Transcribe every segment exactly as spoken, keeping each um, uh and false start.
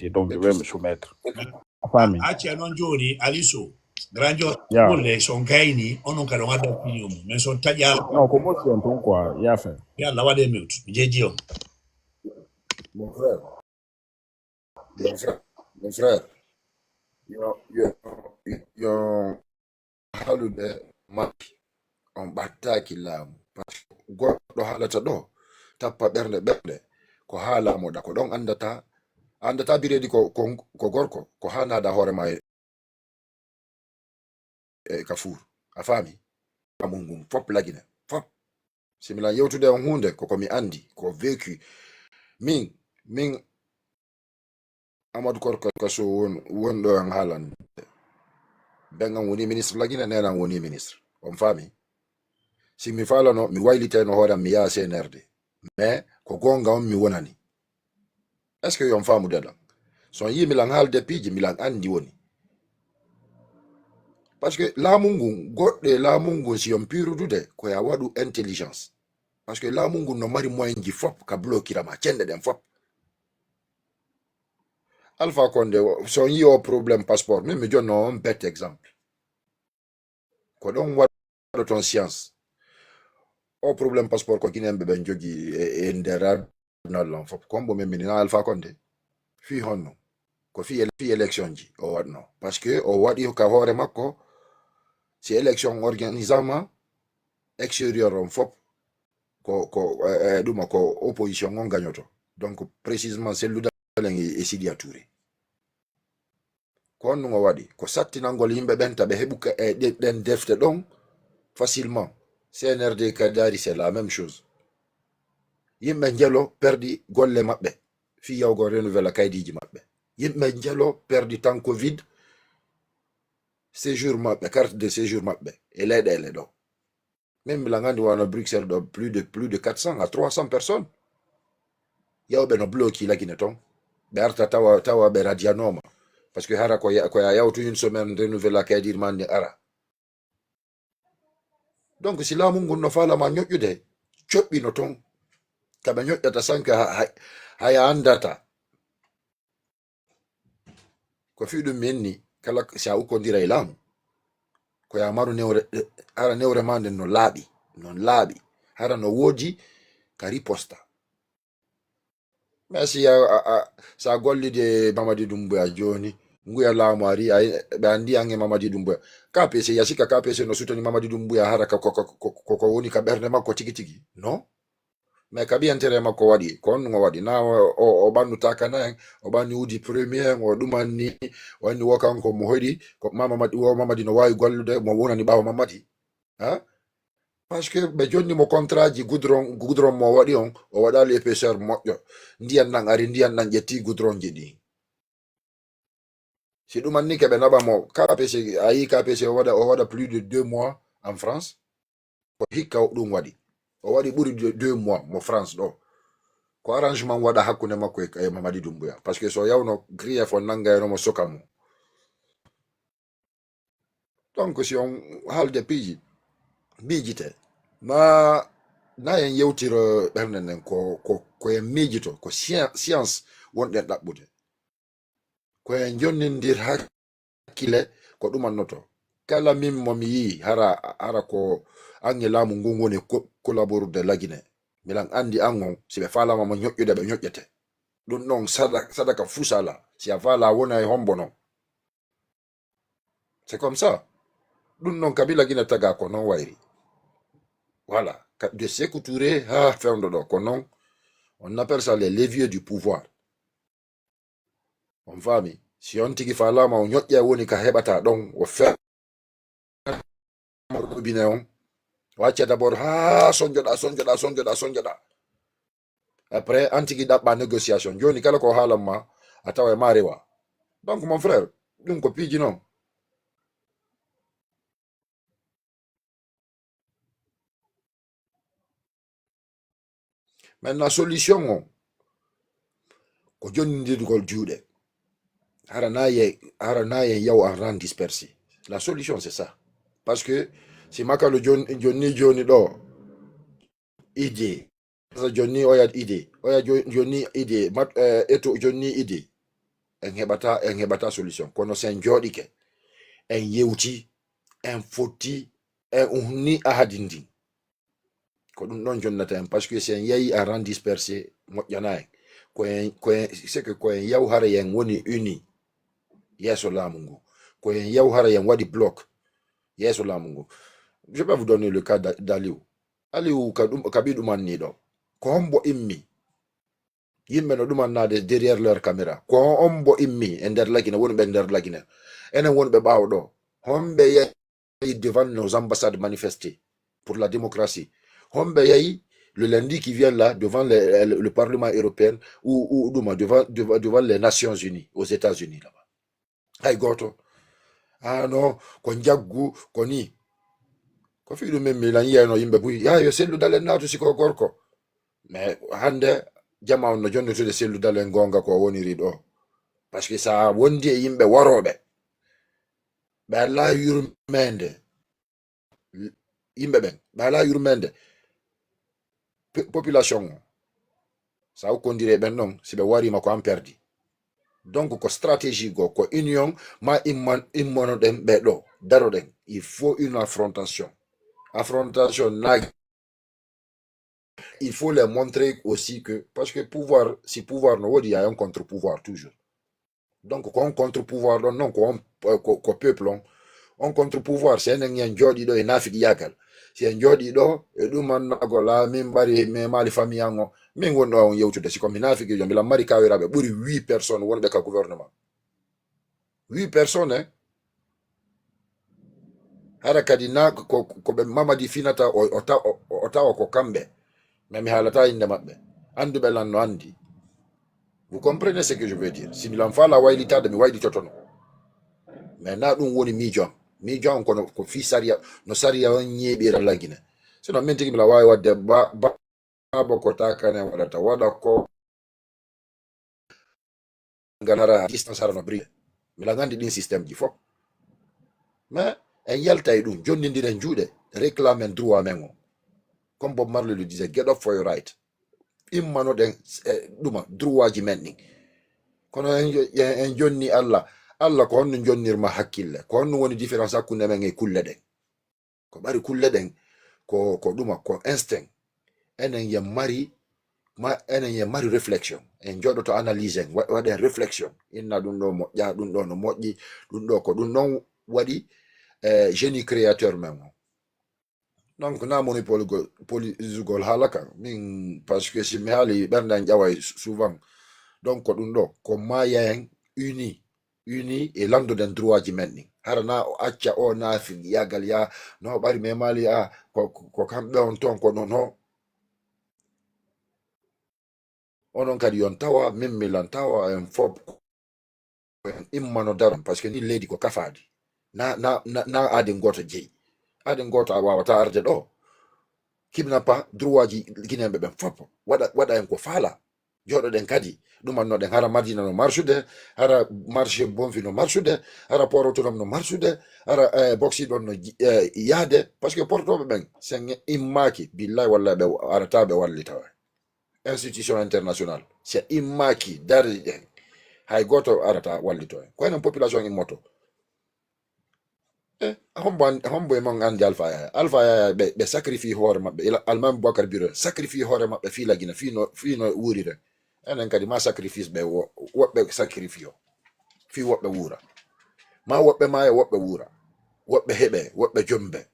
Donc, je vais me soumettre. A faami? A acca non jooni, Aliso, Grand Joe, ya. Ɓulle, si on gayni, onon kadi on adda opinion mum. Mais si on taƴaali, non, ko moƴƴi on tun quoi, yaafe. Yalla, waɗee mute, mi jeejii on. Mon frère, mon frère, mon frère, yo, yo, yo, haalude Macky, on ɓattaaki laamu. Parce que goɗɗo haalata ɗo, tappa ɓernde ɓernde, ko haalaa mo ɗa, ko ɗon anndata, anndata Biredi ko, ko, ko gorko, ko haanaa da hoore ma e, e ka fuur. A faami? Laamu ngun fop lagine, fop. Si milan yewtude on huunde, ko ko mi anndi, ko vécu. Min, min, Amadou Korka Sow won, won ɗo en haalande. Ben an woni ministre lagine, nena an woni ministre. On faami? Si mi faalano, mi waylitayno hoore am, mi yaha C N R D. Mais ko goonga on mi wonani. Est-ce que yon faamude lan? So on yii milan haalde piiji, milan anndi woni. Parce que laamu ngun, goɗɗo e laamu ngun, si yon piirudude, ko ya waɗu intelligence. Parce que laamu ngun no mari moyen ji fop ka blokira ma, cenɗe ɗen fop. Alpha Condé, o, so on yii o problème passeport, min mi jonno on bête exemple. Ko ɗon waɗoton science. O problème passeport ko Guinéen ɓe ɓen jogi e, e nder aduna lan fop. Ko hombo min mini na Alpha Condé? Fii honno? Ko fii ele-, fii élection ji o waɗno. Parce que o waɗi ka hoore makko, si élection organisama, extérieur on fop, ko, ko, e, e, ɗuma ko opposition on gañoto. Donc, précisément, sellude len e, e Sidiya Touré. Ko honɗun o waɗi? Ko sattinangol yimɓe ɓen ta ɓe heɓu ka-, e, ɗe-, ɗen defte ɗon facilement. C N R D Kadari, c'est la même chose. Yimɓe njelo perdi golle maɓɓe, fii yawgol renouvela kaydiiji maɓɓe. Yimɓe njelo perdi tan covid séjour maɓɓe, carte de séjour maɓɓe, e leyɗeele ɗo. Min milan anndi wano Bruxelles ɗo, plus de, plus de quatre cents à trois cents personnes. Yawɓe no bloki lagine ton. Ɓe arta tawa, tawa ɓe radiyanoma. Parce que hara ko ya-, ko ya yawtu une semaine, renouvela kaydir man ni ara. Donc, si laamu ngun no faalama ñoƴƴude, coɓɓino ton. Ka ɓe ñoƴƴata sanke ha, ha, haya anndata. Ko fii ɗun mi inni, kala si a ukkondira e laamu, ko ya maru newre, eh, hara newre ma nden no laaɓi, non laaɓi. Hara no woodi ka riposta. Mais si a, a, a, sa gollidi e Mamadi Doumbouya jooni, nguya laamu ari, ay, ɓe anndi an e Mamadi Doumbouya. K P C, ya sikka K P C no sutani Mamadi Doumbouya hara ka ko, ko, ko, ko, ko woni ka ɓernde makko tigi tigi. Non? Mais ka ɓiyantere makko waɗi, ko honɗun o waɗi? Na o, o, o ɓannu takana en, o ɓanni Udi Premier en, o ɗumanni, o anni wo kanko mo hoɗi, ko Mama Madi, wo Mamadi no waawi gollude, mo wonani ɓaawo Mamadi. Ha? Parce que ɓe jonni mo contrat ji goudron, goudron mo o waɗi on, o waɗaali épaisseur moƴƴo. Ndiyan ɗan ari, ndiyan ɗan ƴetti goudron ji ɗin. Si ɗum annike ɓe naɓa mo, K P C, a yii K P C o waɗa, o waɗa plus de deux mois en France. Ko hikka o ɗum waɗi. O waɗi ɓuri de-, deux mois mo France ɗo. Ko arrangement waɗa hakkunde makko e, e Mamadi Doumbouya. Parce que so yawno grief on nangayno mo soka mo. Donc si on haalde piiji, miijite. Ma, na en yewtiro ɓernde nden ko, ko, ko en miijito, ko scien-, science wonɗen ɗaɓɓude. Ko en jonnindir hakkile ko ɗumannoto. Kala min mo mi yii, hara, hara ko an e laamu ngun woni ko-, collaborude lagine. Milan anndi an on, si ɓe faalama mo ñoƴƴude, ɓe ñoƴƴete. Ɗum ɗon sada-, sadaka fuu sala. Si a faala, wona e hombo non. C'est comme ça. Ɗum non, Kabila Gine taga ko non wayri. Voilà. Ka-, de Sékou Touré, ha fewndo ɗo, ko non. On appelle ça les leviers du pouvoir. On faami? Si on tigi faalaama, o ñoƴƴa woni ka heɓata ɗon, o fe-, robinet on. O acca d'abord, ha sonjoɗa, sonjoɗa, sonjoɗa, sonjoɗa. Après, an tigi ɗaɓɓa négociation. Jooni kala ko haalan ma, a tawa e ma rewa. Donc, mon frère, ɗum ko piiji non. Maintenant, solution on, ko jonnindirgol juuɗe. Hara na ye, hara na ye yaw en rang dispersé. La solution, c'est ça. Parce que si Makalo jon-, jonni, joni ɗo, idée. Sasa jonni oya idée. Oya jo-, jonni idée. Mat-, eh, Eto jonni idée. en heɓata, en heɓata solution. Kono si en jooɗike, en yewti, en fotti, en uhni ahadi ndin. Ko ɗum ɗon jonnata en, parce que si en yahi à rang dispersé, moƴƴana en. Ko en, ko en, c'est que ko en yaw hara en woni uni yeeso laamu ngu. Ko en yaw hara en waɗi bloc yeeso laamu ngu. Je peux vous donner le cas d'A-, d'Aliou. Aliou ka ɗum, ka ɓi ɗum anni ɗo. Ko hombo immi? Yimɓe no ɗumannaade derrière leur caméra. Ko hombo immi e nder Lagine, woni ɓe nder Lagine. Enen woni ɓe ɓaawo ɗo. Homɓe yahi devant nos ambassades manifester pour la démocratie. Homɓe yahi le lundi qui vient là devant le, le, le Parlement européen ou, ou ɗuma devant, devant, devant les Nations Unies, aux États-Unis là-bas. Hay gooto. Ah non, ko njaggu, ko ni. Ko fii ɗum min mi lan yiyayno yimɓe buy, yaa yo Sellu Dalen naatu si ko gorko. Mais hannde, jama on no jonnitude Sellu Dalen goonga ko o woniri ɗo. Parce que sa wondi e yimɓe warooɓe, ɓe alaa yurmeende, yimɓe ɓen, ɓe alaa yurmeende, pe-, population o, sa ukkondiri e ɓen ɗon, si ɓe wariima ko an perdi. Donc, ko stratégie goo, ko union, ma imman-, immonoɗen ɓe ɗo, daroɗen. Il faut une affrontation. Affrontation naagi. Il faut les montrer aussi que, parce que pouvoir, si pouvoir no woodi, y a un contre-pouvoir toujours. Donc, ko on contre-pouvoir ɗon non, ko on, ko, ko peuple on. On contre-pouvoir, si enen en jooɗii ɗo e naafiqiyaagal, si en jooɗii ɗo e ɗumannaagol, "Ah, min ɓari, mi maali famille an o." Min woni ɗo on yewtude, si ko mi naafiqiijo, mbiɗa mari kawiraaɓe ɓuri huit personnes wonɓe ka gouvernement. Huit personnes, eh? Hara kadi na ko, ko ɓe Mamadi finata o, o ta-, o, o tawa ko kamɓe. Mais mi haalata innde maɓɓe. Annduɓe lan no anndi. Vous comprenez ce que je veux dire? Si mi lan faala waylitaade, mi waylitotono. Mais na ɗum woni miijo am. Miijo am kono ko fii sariya, no sariya on ñeeɓira Lagine. Sinon, min tigi mi lan waawi waɗde ba, ba, baaba ko taakane waɗata, waɗa ko ganara distance hara no brille. Mi lan anndi ɗin système ji fof. Mais en yalta e ɗum, jonnindiren juuɗe, réclamen droit men o. Comme Bob Marley le disait, "Get up for your right." Immanoɗen, eh, ɗuma, droit ji men ɗin. Kono en jo-, en, en jonni Allah. Allah ko honno jonnirma hakkille? Ko honno woni différence hakkunde men e kulle ɗen? Ko ɓari kulle ɗen, ko, ko ɗuma, ko instinct. Enen yen mari, ma, enen yen mari réflexion. En jooɗoto analyse en, wa-, waɗen réflexion. Inna ɗum ɗo moƴƴa, ɗum ɗo no moƴƴi, ɗum ɗo ko ɗum ɗon waɗi, eh, génie créateur men o. Donc, na monopole go-, polisugol haala kan. Min, parce que si mi haali ɓernde an ƴaway sou-, souvent. Donc, ko ɗum ɗo, ko maayayen uni, uni e lanndoɗen droit ji men ɗin. Hara na o acca o naafiqiyaagal ya, no ɓari me maali a, ko, ko, ko kamɓe on ton, ko non, no. Onon kadi yon tawa, min milan tawa, en fof, en immano daron, parce que ni leydi ko kafaadi. Na, na, na, na aaden gooto jeyi. Aaden gooto a waawata arde ɗo. Kidnappa droit ji Guinéen ɓe ɓen fof. Waɗa, waɗa en ko faala. Jooɗoɗen kadi, ɗumannoɗen hara Madina no marsude, hara marché Bonfi no marsude, hara Port Autonome no marsude, hara, eh, Boxi ɗon no ji-, eh, yaade. Parce que portooɓe ɓen, sen immaaki, billahi wallahi ɓe arata ɓe wallita en. Institution international, si a immaaki, dari ɗen, hay gooto arata wallito en. Ko enen population immoto. Eh, hombo an-, hombo e mon anndi Alpha Yaya? Alpha Yaya ɓe, ɓe sacrifie hoore maɓɓe. Ila Almaami Boubacar Biro sacrifie hoore maɓɓe fii Lagine, fii no, fii no wuurire. Enen kadi ma sacrifice ɓe wo-, woɓɓe sacrifie o. Fii woɓɓe wuura. Ma woɓɓe maaya, woɓɓe wuura. Woɓɓe heɓe, woɓɓe jombe.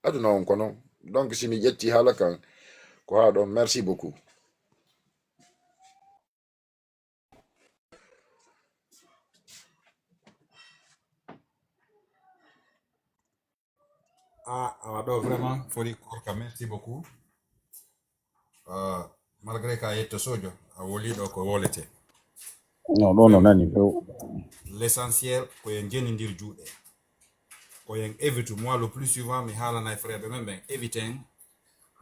Aduna on ko non. Donc, si mi ƴetti haala kan, ko haa ɗon. Merci beaucoup. Ah, awa ɗo vraiment foti korka, merci beaucoup. Ah, malgré ka yetto sojo, a woli ɗo ko wolete. Non, ɗo no nani few. L'essentiel ko en jenindir juuɗe. Ko en évite, moi le plus souvent mi haalana e frère ɓe men ɓen, éviten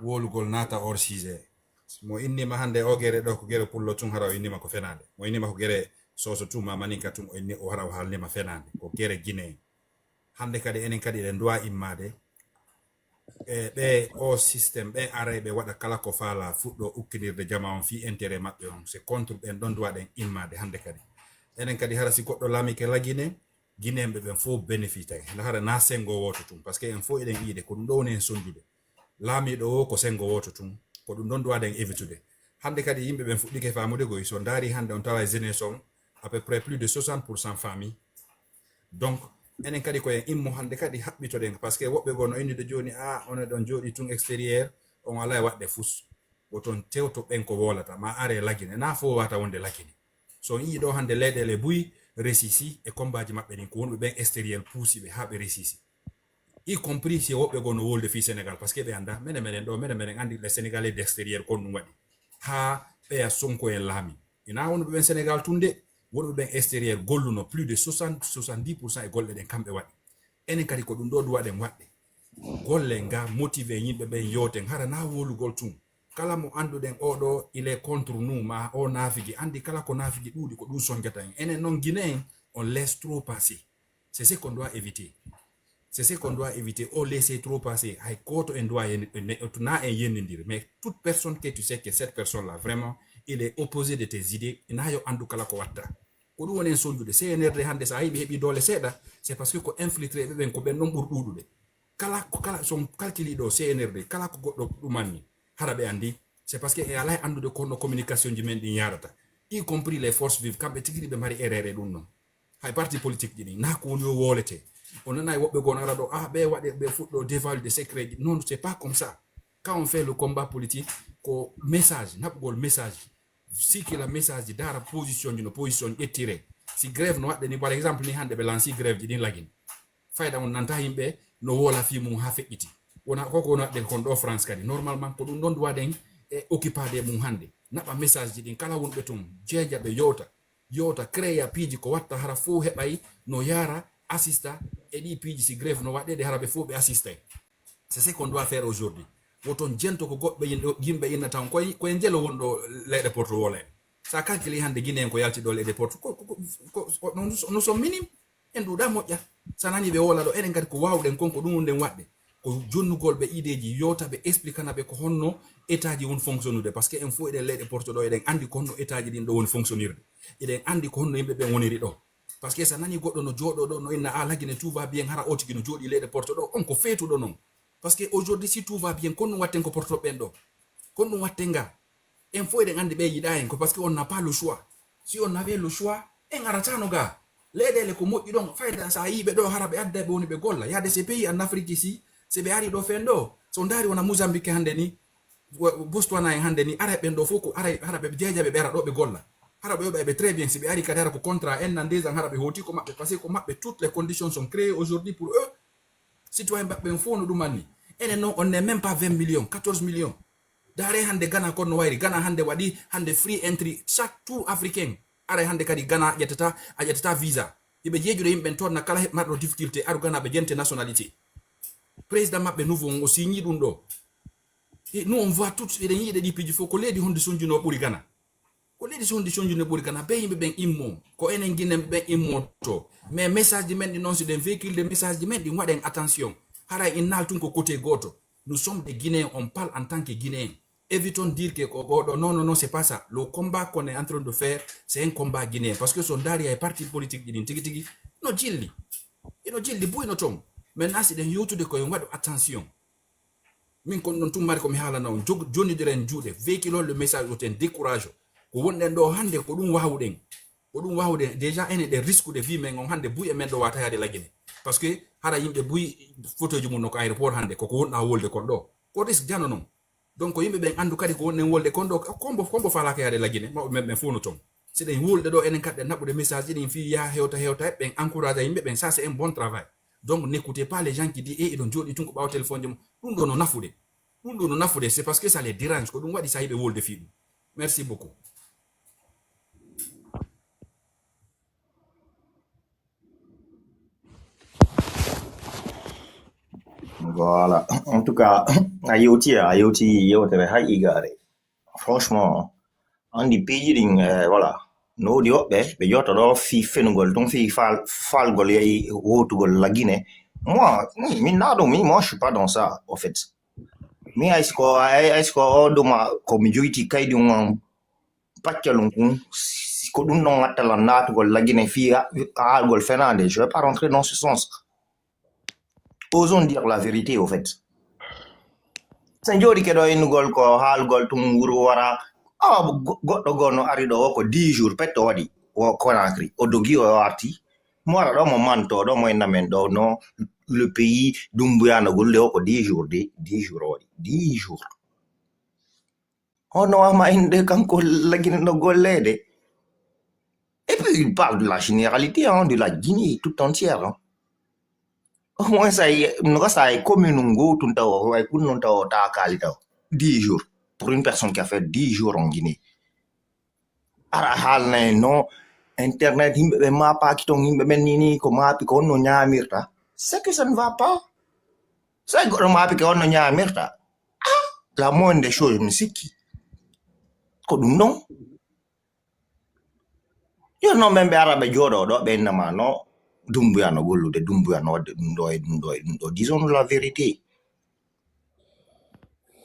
wolugol naata hors sujet. Mo innima hannde o gere ɗo ko gere pullo tun, hara o innima ko fenaande. Mo innima ko gere soso tun ma maninka tun, o inni o hara o haalnima fenaande. Ko gere Guinée. Hannde kadi enen kadi eɗen duwa immaade. E ɓe o système, ɓe aray ɓe waɗa kala ko faala fuɗɗo ukkinirde jama on fii intérêt maɓɓe on. C'est contre ɓen ɗon duwa ɗen immaade hannde kadi. Enen kadi hara si goɗɗo laamike Lagine, Gineeɓe ɓen fof bénéfice tawi. Hara na senngo wooto tun, parce que en fof eɗen yiide ko ɗum ɗo woni en sonjude. Laamiiɗo o ko senngo wooto tun, ko ɗum ɗon duwaɗen évitude. Hannde kadi yimɓe ɓen fuɗɗike faamude koy, so ndaari hannde on tawa e jeunesse on, à peu près plus de soixante pour cent femmes. Donc, enen kadi ko en immo hannde kadi haɓɓitoɗen, parce que woɓɓe goo no inndude jooni, "Ah, on eɗon jooɗi tun extérieur, on alaa e waɗde fus." Woton tewto ɓen ko woolata, ma are Lagine, na fof wata wonde Lagine. So on yii ɗo hannde leyɗeele buy resisi e kombaaji maɓɓe ɗin, ko wonɓe ɓen extérieur puusi ɓe haa ɓe resisi. Y compris si woɓɓe goo no wolde fii Sénégal, parce que ɓe annda, menen, menen ɗo, menen, menen anndi les Sénégalais d'extérieur kon ɗum waɗi. Haa ɓeya Sonko en laami. Ina wonɓe ɓen Sénégal tun de, wonɓe ɓen extérieur golluno plus de soixante, soixante-dix pour cent e golle ɗen kamɓe waɗi. Enen kadi ko ɗum ɗo duwaɗen waɗde. Golle nga motive yimɓe ɓen yewten, hara na wolugol tun. Kala mo annduɗen oo ɗo, il est contre nous, ma o naafigi, anndi kala ko naafigi ɗuuɗi ko ɗum sonjata en. Enen non Guinéen, on laisse trop passer. C'est ce qu'on doit éviter. C'est ce qu'on doit éviter. On laisse trop passer. Hay gooto en doit yen-, ne-, na en yennindiri. Mais toute personne que tu sais que cette personne-là, vraiment, il est opposé de tes idées, na yo anndu kala ko watta. Ko ɗum woni en sonjude. C N R D hannde, so a yii ɓe heɓi doole seeɗa, c'est parce que ko infiltré ɓe ɓen, ko ɓen non ɓuri ɗuuɗude. Kala ko, kala, so on calculi ɗo C N R D, kala ko goɗɗo ɗumanni, hara ɓe anndi. C'est parce que e alaa e anndude ko honno communication ji men ɗin yaarata. Y compris les forces vives, kamɓe tigi ɗi ɓe mari erreur e ɗum non. Hay parti politique ji ɗin, na ko woni yo woolete. On nana e woɓɓe goo no ara ɗo, "Ah, ɓe waɗe, ɓe fuɗɗo dévoiler des secrets ji." Non, c'est pas comme ça. Quand on fait le combat politique, ko message, naɓugol message, sikila message ji, dara position ji no position ƴettire. Si grève no waɗde ni, par exemple, ni hannde ɓe lanci grève ji ɗin Lagine. Fayda on nanta yimɓe no woola fii mum haa feƴƴiti. Wona ko ko woni waɗde kon ɗo France kadi. Normalement, ko ɗum ɗon duwaɗen e occupade mum hannde. Naɓa message ji ɗin kala wonɓe ton, jeeja ɓe yewta. Yewta, créa piiji ko watta hara fof heɓay no yaara, assista e ɗi piiji si grève no waɗeede hara ɓe fof ɓe assistay. C'est ce qu'on doit faire aujourd'hui. Woton jento ko goɗɗo yimɓe, yimɓe innata on. Koye, koye njelo wonɗo leyɗe Porto woola en. Sa calcule hannde Guinée en ko yalti ɗo leyɗe Porto, ko, ko, ko, ko, ko, nous, nous sommes minimes. En ɗuuɗa moƴƴa. Sa nani ɓe woola ɗo, enen kadi ko waawɗen kon ko ɗum wonɗen waɗde. Ko jonnugol ɓe ideeji, yewta ɓe, expliquana ɓe ko honno état ji woni fonctionnude. Parce que en fof eɗen leyɗe Porto ɗo, eɗen anndi ko honno état ji ɗin ɗo woni fonctionnirde. Eɗen anndi ko honno yimɓe ɓen woniri ɗo. Parce que sa nani goɗɗo no jooɗo ɗo, no inna, "Ah, Lagine, tout va bien," hara o tigi no jooɗi leyɗe Porto ɗo, on ko feetuɗo non. Parce que aujourd'hui, si tout va bien, kon ɗum watten ko Porto ɓen ɗo. Kon ɗum watten ga. En fof eɗen anndi ɓe yiɗa en ko parce que on n'a pas le choix. Si on avait le choix, en aratano ga. Leyɗeele ko moƴƴi ɗon, fayda sa yii ɓe ɗo, hara ɓe adda ɓe woni ɓe golla. Il y a des pays en Afrique ici, si ɓe ari ɗo fen ɗo, so ndaari wona Mozambique hannde ni, wa-, Botswana en hannde ni, ara ɓen ɗo fof ko ara, hara ɓe jeeja ɓe, ɓe ara ɗo ɓe golla. Hara ɓe yoɓa ɓe très bien, si ɓe ari kadi hara ko contrat en nan des ans, hara ɓe hooti ko maɓɓe, parce que ko maɓɓe, toutes les conditions sont créées aujourd'hui pour eux. Citoyen maɓɓe en fof no ɗum anni. Enen non, on n'est même pas vingt millions, quatorze millions. Daare hannde Ghana kon no wayri. Ghana hannde waɗi hannde free entry chaque tour africain. Aray hannde kadi Ghana a ƴettata, a ƴettata visa. Iɓe jeejude yimɓe ɓen toon na kala heɓ marɗo difficulté, aru Ghana ɓe jente nationalité. Président maɓɓe nouveau on o signi ɗum ɗo. Et nous, on voit tout, eɗen yiide ɗi piiji fof, ko leydi honde sonjunoo ɓuri Ghana? Ko leydi sonde sonjunde ɓuri Ghana, be yimɓe ɓen immo. Ko enen Guinéen ɓen immoto. Mais message ji men ɗi non, si ɗen véhicule de message ji men ɗi, waɗen attention. Haray in naaltun ko côté gooto. Nous sommes des Guinéens, on parle en tant que Guinéens. Évitons de dire que ko oɗo, non, non, non, c'est pas ça. Le combat qu'on est en train de faire, c'est un combat guinéen. Parce que so ndaari hay parti politique ji ɗin tigi tigi, no jilli. Ino jilli buyno ton. Maintenant, si ɗen yewtude ko en waɗu attention. Min kon non tun mari ko mi haalana on. Jog-, jonnidiren juuɗe. Véhiculons le message, woten décourage. Ko wonɗen ɗo hannde, ko ɗum waawuɗen. Ko ɗum waawuɗen. Déjà, enen ɗen risque'ude vie men on hannde, buy e men ɗo wata yaade Lagine. Parce que hara yimɓe buy photoji mum no ko aéroport hannde, ko ko wonɗa wolde kon ɗo. Ko risque jano non. Donc, ko yimɓe ɓen anndu kadi ko wonɗen wolde kon ɗo, ko mbo, ko mbo faalaaka yaade Lagine, mawɓe men ɓen fof no ton. Si ɗen wolde ɗo, enen kadi ɗen naɓude message ɗin fii yaha hewta, hewta, ɓen encourage yimɓe ɓen, ça c'est un bon travail. Donc, n'écoutez pas les gens qui disent, "Eh, iɗon jooɗi tun ko ɓaawo téléphone jom." Ɗum ɗo no nafude. Ɗum ɗo no nafude, c'est parce que ça les dérange. Ko ɗum waɗi sa yiɓe wolde fii ɗum. Merci beaucoup. Voilà. En tout cas, a yewti, a yewti yewtere hay igare. Franchement, andi piiji ɗin, eh, voilà. No woodi woɓɓe, ɓe jooɗo ɗo fii fenugol, ɗum fii faal-, faalgol e hootugol la Guinée. Moi, mi, mi na ɗum, mi, moi, je suis pas dans ça, au fait. Mi hay siko, hay, hay siko o ɗuma ko mi joyti kaydi on paccalun kun, Ko ɗum ɗon watta lan naatugol Lagine fii ha-, haalgol fenaande. Je vais pas rentrer dans ce sens. Osons dire la vérité, au fait. Sen jooɗike ɗo innugol ko haalgol tun wuro wara. Awa go-, goɗɗo goo no ari ɗo o ko dix jours pet o waɗi o Conakry. O dogi o arti. Mo wara ɗo mo manto ɗo mo inna men ɗo no le pays Dumbuya no golle o ko dix jours de, dix jours o waɗi. Dix jours. On no wama innde kanko Lagine no golleede. Et puis, il parle de la généralité, hein, de la Guinée tout entière, hein. Au moins, ça y est, no gasa ay commune ngoo tun taw, ay kun non taw, ta kaali taw. Dix jours. Pour une personne qui a fait dix jours en Guinée. Ara haalna en no internet, yimɓe ɓen maapaaki ton, yimɓe ɓen ni, ni ko maapi ko on no ñaamirta. C'est que ça ne va pas. So goɗɗo maapi ko on no ñaamirta. Ah, la moindre des choses, mi sikki. Ko ɗum ɗon. Yo non, ɓen ɓe ara ɓe jooɗo ɗo, ɓe innama no Dumbuya no gollude, Dumbuya no waɗde ɗum ɗo e ɗum ɗo e ɗum ɗo. Disons-nous la vérité.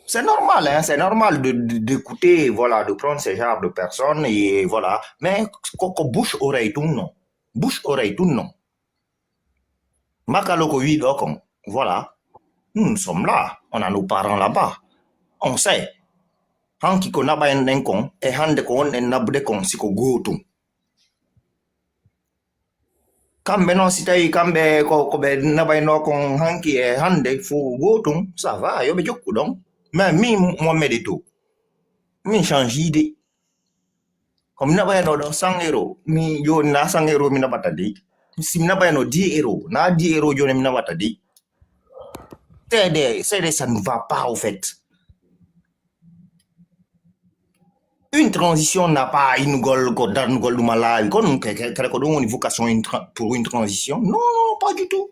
C'est normal, hein, c'est normal de, de, d'écouter, voilà, de prendre ce genre de personnes et voilà. Mais ko, ko bouche oreille tun non. Bouche oreille tun non. Makalo ko wi ɗo kon. Voilà. Nous, nous sommes là. On a nos parents là-bas. On sait. Hanki ko naɓa en ɗen kon, e hande ko wonɗen naɓude kon, si ko gootum. Kamɓe non, si tawi kamɓe ko, ko ɓe naɓayno kon hanki e hande fof gootum, ça va, yo ɓe jokku ɗon. Mais min, Mohamed Eto'o, min change de. Ko mi naɓayno ɗo cent euros, mi jooni na cent euros mi naɓata de. Si mi naɓayno dix euros, na dix euros jooni mi naɓata de. C'est des, c'est des, ça ne va pas au fait. Une transition n'a pas une goal, ko darnugol ɗum a laawi. Kon ke, ke, kala ko ɗum woni vocation une tra-, pour une transition. Non, non, pas du tout.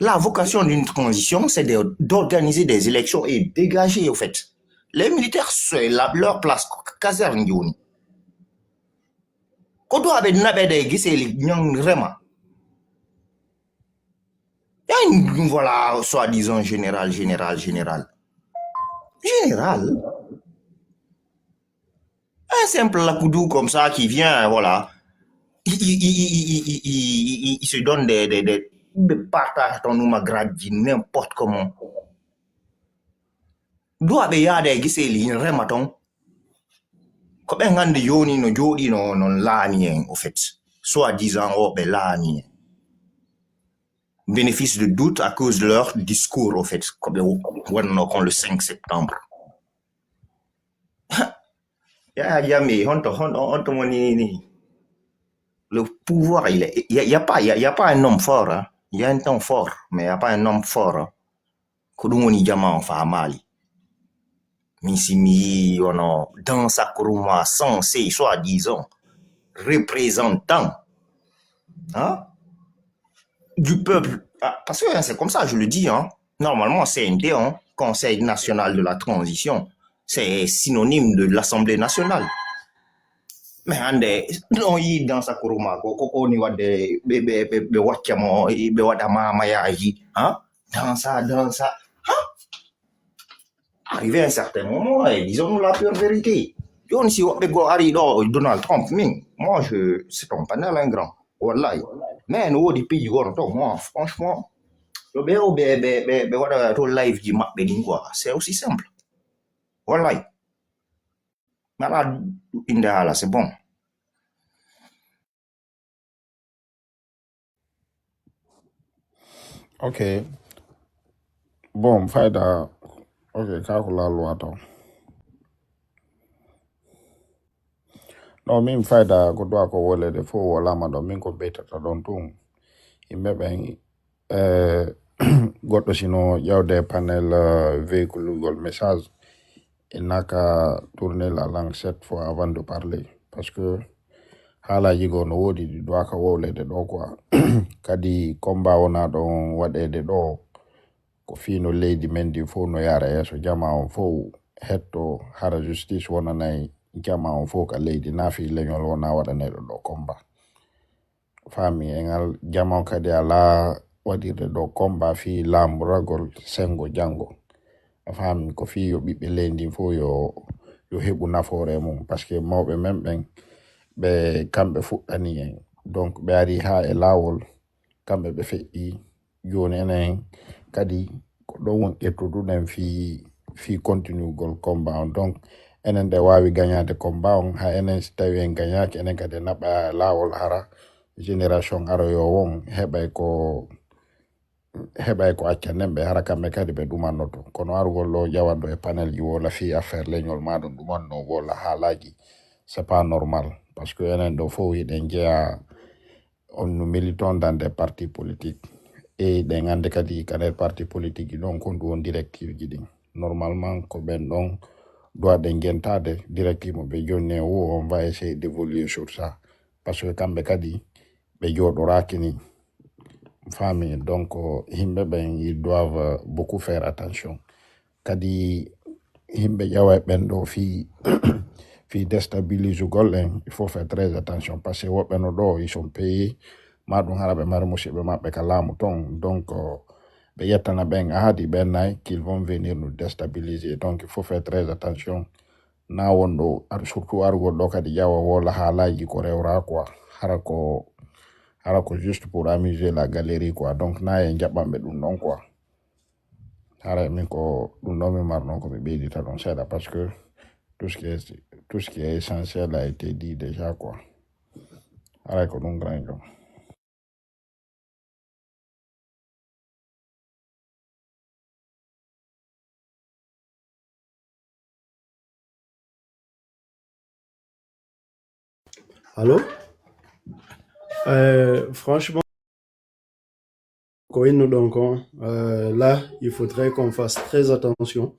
La vocation d'une transition, c'est de, d'organiser des élections et dégager, au fait. Les militaires, c'est la, leur place, caserne, jooni. Ko duwaaɓe naɓeede e giseeli ñan rema. Yan, voilà, soi-disant général, général, général. Général. Un simple lakoudou comme ça qui vient, voilà. Il, il, il, il, il, il, il, il se donne des, des, des, des partages ton nom grade n'importe comment. Duwaaɓe yaada e giseeli rema ton. Ko ɓen hannde jooni no jooɗii no, no laami en, au fait. Soi-disant o ɓe laami en. Bénéfice de doute à cause de leur discours, au fait, ko ɓe wonno kon le cinq septembre. Yaya Jammeh, honto, honto, honto mo ni, ni? Le pouvoir, il est, il y a, il y a pas, il y a, il y a pas un homme fort, hein. Il y a un homme fort, mais il y a pas un homme fort, hein. Ko ɗum woni jama on faamaali. Min si mi yii wono dans sa kuruma censé, soi-disant, représentant, hein, du peuple. Ah, parce que, hein, c'est comme ça, je le dis, hein. Normalement, C N T, hein, Conseil National de la Transition, c'est synonyme de l'Assemblée Nationale. Mais hannde, no yii dans sa kuruma, ko, ko, ko woni waɗde, ɓe, ɓe, ɓe, ɓe wacca mo, ɓe waɗa mamayaaji, hein? Dans sa, dans sa, hein? Arrivé à un certain moment, et disons-nous la pure vérité. Jooni si woɓɓe goo ari ɗo, Donald Trump, min, moi, je, c'est un panel ingrand. Wallahi. Mais no woodi piiji gono to, moi, franchement, yo ɓe, ɓe, ɓe, ɓe, ɓe waɗa to live ji maɓɓe ɗin, quoi. C'est aussi simple. Wallahi. Nana inde haala, c'est bon. Ok. Bon, fayda. Ok, ka ko laaluwa taw. No, min fayda ko duwa ko wolede fof wolama ɗo. Min ko ɓeytata ɗon tun. Yimɓe ɓen, eh, goɗɗo sino ƴawde panel, eh, véhiculugol message, il n'a qu'à tourner la langue sept fois avant de parler. Parce que haalaaji goo no woodi ɗi duwa ka wowlede ɗo quoi. Kadi combat wona ɗon waɗede ɗo, ko fii no leydi men ndi fof no yaara yeeso, jama on fof hetto, hara justice wonanay jama on fof ka leydi, na fii leñol wona waɗanayɗo ɗo combat. Faami, e ngal jama on kadi alaa waɗirde ɗo combat fii laamoragol senngo janngo. A faami, ko fii yo ɓiɓɓe leydi ndin fof yo yo heɓu nafoore e mum, parce que mawɓe men ɓen, ɓe, kamɓe fuɗɗani en. Donc, ɓe ari haa e laawol, kamɓe ɓe feƴƴi. Jooni enen kadi ko ɗon woni ƴettuduɗen fii, fii continuegol combat on. Donc, enen ɗe waawi gañaade combat on, haa enen si tawii en gañaaki, enen kadi en naɓɓa e laawol hara génération aroyoowo on heɓay ko heɓay ko accanen ɓe, hara kamɓe kadi ɓe ɗumannoto. Kono arugol ɗoo ƴawando e panelji woo la fii affaire leñol maa ɗum ɗumanno woo la haalaaji, c'est pas normal. Parce que enen ɗoo fow hiɗen jeyaa, on nous militons dans des partis politiques. E hiɗen anndi kadi ka nder parti politique ji ɗon kon ɗum woni directive ji ɗin. Normalement ko ɓen ɗon doit ɗen jentaade directive mo ɓe jonni e woo, on va essayer d'évoluer sur ça. Parce que kamɓe kadi ɓe jooɗoraaki ni. Faami? Donc, yimɓe ɓen, ils doivent beaucoup faire attention. Kadi yimɓe ƴawa e ɓen ɗoo fii, fii déstabilisugol en, il faut faire très attention. Parce que woɓɓe no ɗoo, ils sont payés, maa ɗum hara ɓe mari musiɓɓe maɓɓe ka laamu ton. Donc, ɓe ƴettana ɓen ahadi, ɓen nay, qu'ils vont venir nous déstabiliser. Donc, il faut faire très attention. Na won ɗo, ar-, surtout arugol ɗoo kadi ƴawa woo la haalaaji ko rewraa quoi. Hara ko, hara ko juste pour amuser la galerie quoi. Donc, na en jaɓɓan ɓe ɗum ɗon quoi. Haray min ko ɗum ɗon mi marnoo ko mi ɓeydita ɗon seeɗa, parce que tout ce qui est, tout ce qui est essentiel a été dit déjà quoi. Haray ko ɗum grand jom. Allô? Euh, franchement, ko innuɗon kon, euh, là, il faudrait qu'on fasse très attention,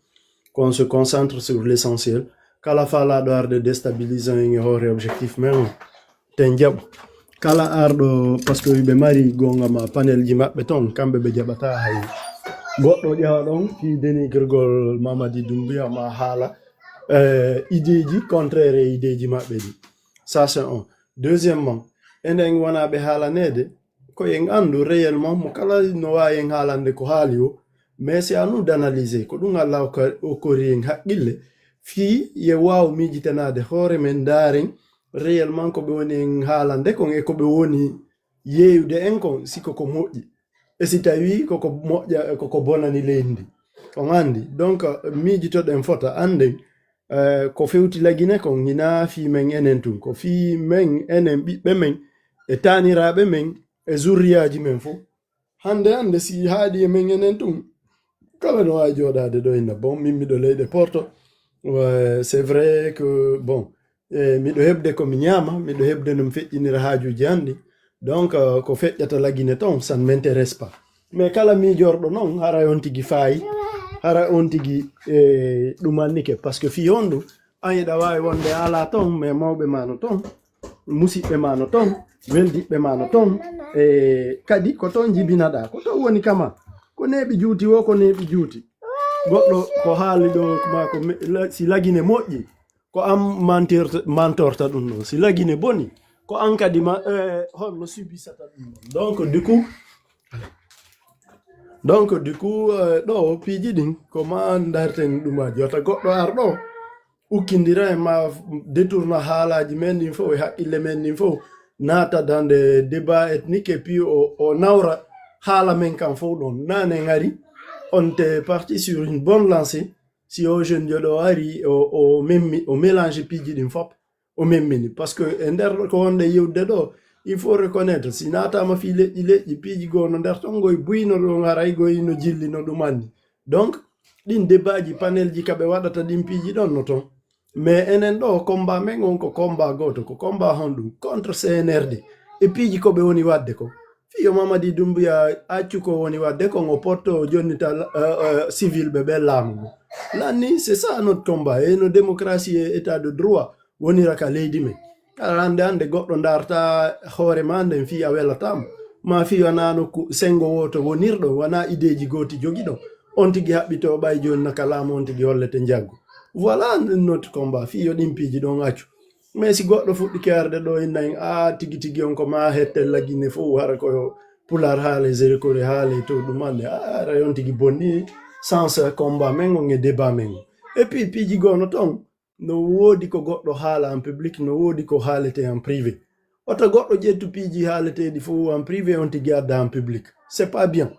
qu'on se concentre sur l'essentiel. Kala faalaaɗo arde déstabiliser en e hoore objectif men on, ten jaɓu. Kala arɗo, parce que ɓe mari goonga ma panelji maɓɓe ton, kamɓe ɓe jaɓataa hay goɗɗo ƴawa ɗon fii dénigrgol Mamadi Doumbouya ma haala, euh, ideeji contraire e ideeji maɓɓe ɗi. Ça, c'est un. Deuxièmement, enen wonaa ɓe haalaneede, ko en anndu réellement mo kala no waawi en haalande ko haali o, mais c'est à nous d'analyser. Ko ɗum Alla okka-, okkori en haqqille, fii ye waaw miijitanaade hoore men, ndaaren réellement ko ɓe woni en haalande kon e ko ɓe woni yeeyude en kon, si ko ko moƴƴi. E si tawii ko ko moƴƴa, ko ko bonani leydi ndi. On anndi. Donc, miijitoɗen fota, annden, eh, ko fewti Lagine kon, hinaa fii men enen tun. Ko fii men enen, ɓiɓɓe men, e taaniraaɓe men, e zurriyaaji men fow. Hannde, hannde, si haaɗi e men enen tun, kala no waawi jooɗaade ɗo inna. Bon, min miɗo leyɗe Porto. Ouais, c'est vrai que, bon, eh, miɗo heɓde ko mi ñaama, miɗo heɓde no mi feƴƴinira haajuuji an ɗin. Donc, euh, ko feƴƴata Lagine ton, ça ne m'intéresse pas. Mais kala miijorɗo non, hara on tigi faayi, hara on tigi, eh, ɗumannike. Parce que fii honɗum, an hiɗa waawi wonde a alaa ton, mais mawɓe ma no ton, musiɓɓe ma no ton, weldiɓɓe ma no ton, e kadi ko ton jibinaɗaa, ko ton woni kama. Ko neeɓi juuti woo, ko neeɓi juuti. Goɗɗo ko haali ɗo, ma ko me-, la-, si Lagine moƴƴi, ko an mantirta-, mantorta ɗum ɗon. Si Lagine boni, ko an kadi ma-, eh, holno subisata ɗum ɗon. Donc, du coup, donc, du coup, eh, ɗo piiji ɗin, ko ma ndarten ɗum a jota goɗɗo ar ɗo, ukkindira e ma, détourna haalaaji men ɗin fof e haqqille men ɗin fof, naata dans des débats ethniques et puis o, o nawra haala men kan fof ɗon. Nane ngari, on était parti sur une bonne lancée. Si o jeune joɗo ari, o, o memmi, o mélange piiji ɗin fof, o memmini. Parce que e nder ko wonde yewde ɗo, il faut reconnaître, si naataama fii leƴƴi leƴƴi, piiji goo no nder ton, ngoy buyno ɗon, haray ngoy no jilli no ɗum anni. Donc, ɗin debaaji, panelji ka ɓe waɗata ɗin piiji ɗon no ton. Mais enen ɗo, combat men on ko combat gooto, ko combat honɗum? Contre C N R D. E piiji ko ɓe woni waɗde ko. Fii yo Mamadi Doumbouya accu ko woni waɗde kon, o potto o jonnita, euh, euh, civil ɓe ɓe laamu ngu. Lanni, c'est ça notre combat. Et no démocratie et état de droit wonira ka leydi men. Aɗa hannde hannde goɗɗo ndaarta hoore ma nden fii a welataamo. Ma fii wanaa nokku senngo wooto wonirɗo, wanaa ideeji gooti jogiɗo. On tigi haɓɓitoo ɓay jooni no ka laamu on tigi hollete njaggu. Voilà notre combat. Fii yo ɗin piiji ɗon accu. Mais si goɗɗo fuɗɗike arde ɗo inna en, "Aa, tigi tigi on ko ma hetten Lagine fof, hara ko Pulaar haale, Zerekore haale to ɗum annde." Aa, hara on tigi bonni sens combat men on e débat men on. Et puis, piiji goo no ton, No woodi ko goɗɗo haala en public, no woodi ko haalete en privé. Wota goɗɗo ƴettu piiji haaleteeɗi fof en privé, on tigi adda en public. C'est pas bien.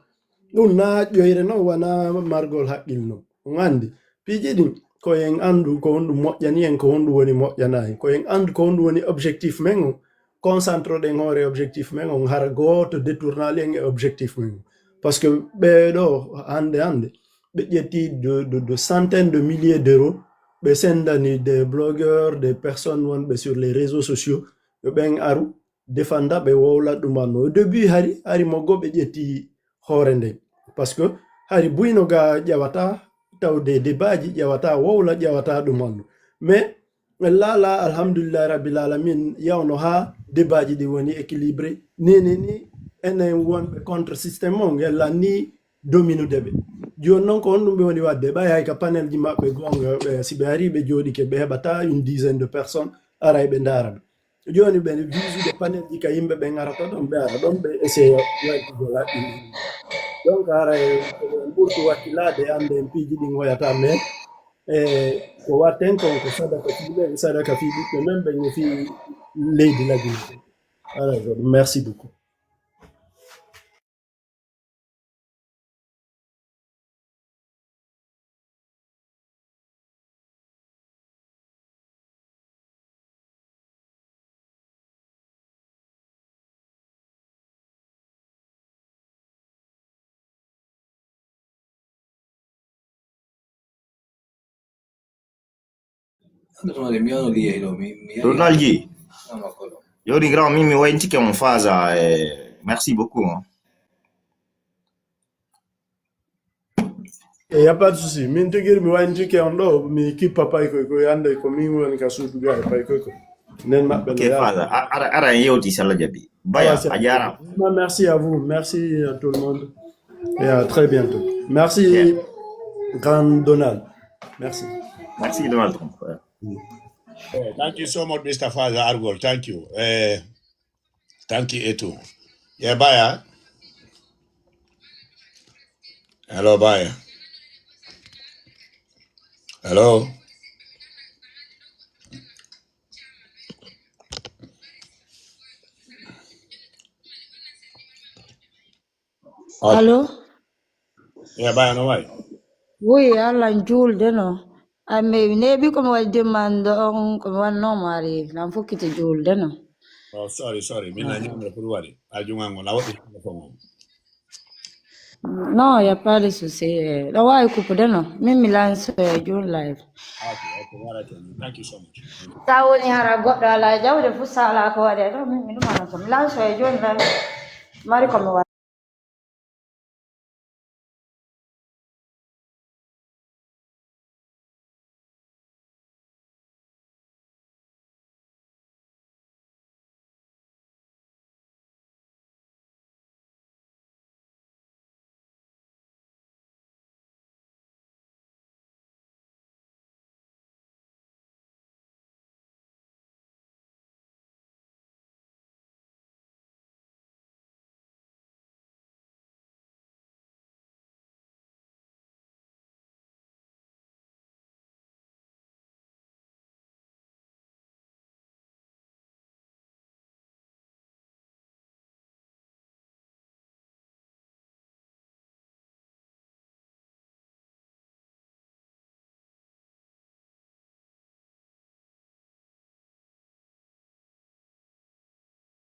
Ɗum na ƴoyre non, wona margol haqqil non. On anndi, piiji ɗin, ko en anndu ko honɗum moƴƴani en, ko honɗum woni moƴƴanaa en. Ko en anndu ko honɗum woni objectif men on. Concentroɗen hoore objectif men on, hara gooto détournaali en e objectif men on. Parce que ɓee ɗoo, hannde, hannde, ɓe ƴetti de, de, de centaines de milliers d'euros, ɓe sendani des blogueurs, des personnes wonɓe sur les réseaux sociaux, yo ɓen aru, defanda ɓe, wowla ɗuman no. Au début hari, hari mo goo ɓe ƴetti hoore nden. Parce que hari buyno ga ƴawata, tawde debaaji ƴawata, wowla ƴawata ɗuman no. Mais laala, alhamdulillahi rabbil alamin, yawno haa debaaji ɗi woni équilibré. Ni, ni, ni, enen wonɓe contre système on, yalla ni dominude ɓe. Jooni non ko honɗum ɓe woni waɗde? Ɓay hay ka panelji maɓɓe goonga, ɓe, si ɓe ari ɓe jooɗike, ɓe heɓata une dizaine de personnes, aray ɓe ndaara ɓe. Jooni ɓe visude panelji ka yimɓe ɓen arata ɗon, ɓe ara ɗon, ɓe essaye waylude laɓɓi. Donc haray ko ɓe ɓurtu wakkilaade, annde en piiji ɗin hoyata, mais, eh, ko watten kon ko sadaka fii ɓe, sadaka fii ɓiɓɓe men ɓen e fii leydi Lagine. Alright, merci beaucoup. Donald G. Yo ringraw min mi wayntike on faza. Eh, merci beaucoup, hein. Il n'y a pas de souci. Min tigi mi wayntike on ɗo, mi kippa paykoy koy, annday ko min woni ka suudu ga e paykoy koy. Nen maɓɓe no. Ok, yaha. Faza. A-, ara, ara en yewti si Allah jaɓi. Baya, a jaaraama. Vraiment, merci à vous. Merci à tout le monde. Et à très bientôt. Merci, grand Donald. Merci. Merci, Donald Trump. Ouais. Eh, thank you so much, Mister Faza Argol. Thank you. Eh, thank you, Etu. Yeah, Baya. Hello, Baya. Hello. Allo? Ya, Baya, no wayi? Wi, Alla juulde no. Ay, mi neeɓi ko mi waɗi demande on, ko mi wannoo mo ari, nan fokkiti juulde no. Oh, sorry, sorry. Min na ñamre pour waɗi. A junga ngo, na waɗi téléphone on. Non, y a pas de souci. Ɗo waawi kuppude no. Min mi lansoya jooni live. Okay, okay, all right, thank you so much. Sa woni hara goɗɗo alaa jawde fu sala ko waɗe ɗo, min mi ɗum alaa ko. Mi lansoya jooni live. Mari ko mi waɗa.